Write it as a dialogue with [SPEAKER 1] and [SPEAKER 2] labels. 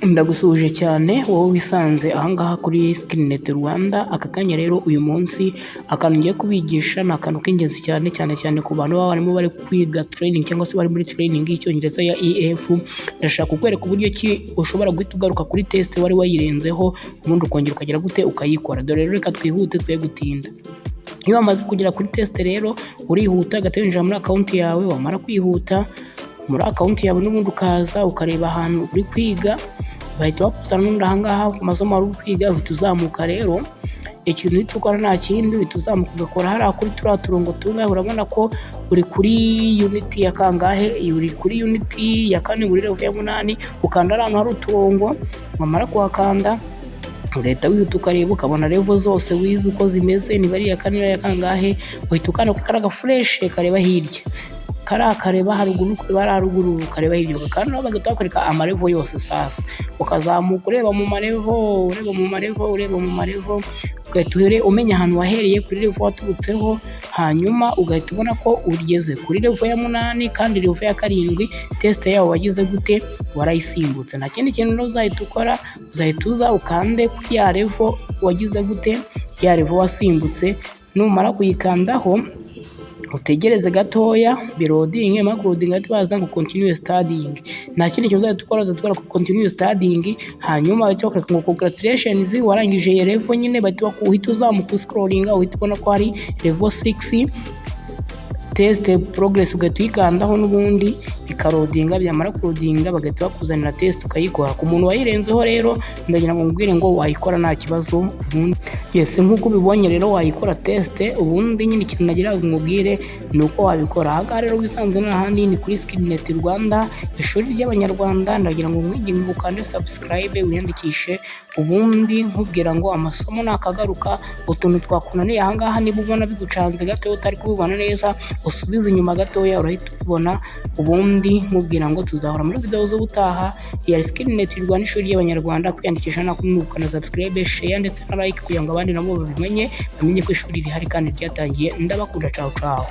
[SPEAKER 1] Ndagusuhuje cyane wowe wisanze ahangaha kuri Skillnet Rwanda. Aka kanya rero, uyu munsi akantu ngiye kubigisha ni akantu k'ingenzi cyane, cyane cyane ku bantu baba barimo bari kwiga training cyangwa se bari muri training y'Icyongereza ya EF. Ndashaka kukwereka uburyo ki ushobora guhita ugaruka kuri test wari wayirenzeho, ubundi ukongera ukagera gute ukayikora. Dore rero, reka twihute twe gutinda. Iyo wamaze kugera kuri test rero, urihuta ugahita winjira muri account yawe. Wamara kwihuta muri account yawe, n'ubundi ukaza ukareba ahantu uri kwiga, bahita bakuzana n'ubundi ahangaha ku masomo wari uri kwiga. Uhita uzamuka rero, ikintu uhita ukora nta kindi, uhita uzamuka ugakora hariya kuri turiya turongo tungahe. Urabona ko uri kuri unit ya kangahe? Uri kuri unit ya 4 muri level ya 8. Ukanda ahantu hari uturongo, wamara kuhakanda ugahita wihuta ukareba, ukabona level zose wize uko zimeze, niba ari iya 4, iya kangahe. Uhita ukanda kuri kariya gaflèche kareba hirya, kariya kareba haruguru, kureba hariya haruguru, ukareba hirya, ugakanda, bagahita bakwereka amalevel yose. Sasa ukazamuka ureba mu malevel, ureba mu malevel, ureba mu malevel, ugahita umenya ahantu wahereye kuri level waturutseho. Hanyuma ugahita ubona ko ugeze kuri level ya 8, kandi level ya 7 test yawo wagize gute? Warayisimbutse. Nta kindi kintu rero uzahita ukora, uzahita uza ukande kuri ya level wagize gute, ya level wasimbutse. Numara kuyikandaho, utegereze gatoya biloadinge. Nyuma kuloadinga bahita baza ngo "Continue studying". Nta kindi kintu uzahita ukora, uzahita ukora "Continue studying". Hanyuma bahita bakwereka ngo "Congratulations, warangije iyi level". Nyine bahita uhita uzamuka uscrollinga, uhita ubona ko hari level 6 test progress, ugahita uyikandaho n'ubundi ikaloadinga. Byamara kuloadinga, bagahita bakuzanira test ukayikora. Ku muntu wayirenzeho rero, ndagira ngo nkubwire ngo wayikora nta kibazo. Ubundi yes, nk'uko ubibonye rero, wayikora test. Ubundi nyine ikintu nagira ngo nkubwire ni uko wabikora. Aha ngaha rero wisanze n'ahandi ni kuri Skillnet Rwanda, ishuri ry'Abanyarwanda. Ndagira ngo nkwinginge ukande subscribe, wiyandikishe, ubundi nkubwira ngo amasomo nakagaruka. Utuntu twakunaniye aha ngaha, niba ubona bigucanze gato, utari kubibona neza, usubize inyuma gatoya, urahita ubibona. Ubundi nkubwira ngo tuzahora muri video z'ubutaha ya Skillnet Rwanda, ishuri ry'Abanyarwanda. Kwiyandikisha na subscribe, share ndetse na like, kugira ngo abandi nabo babimenye, bamenye ko ishuri rihari kandi ryatangiye. Ndabakunda, ciao ciao.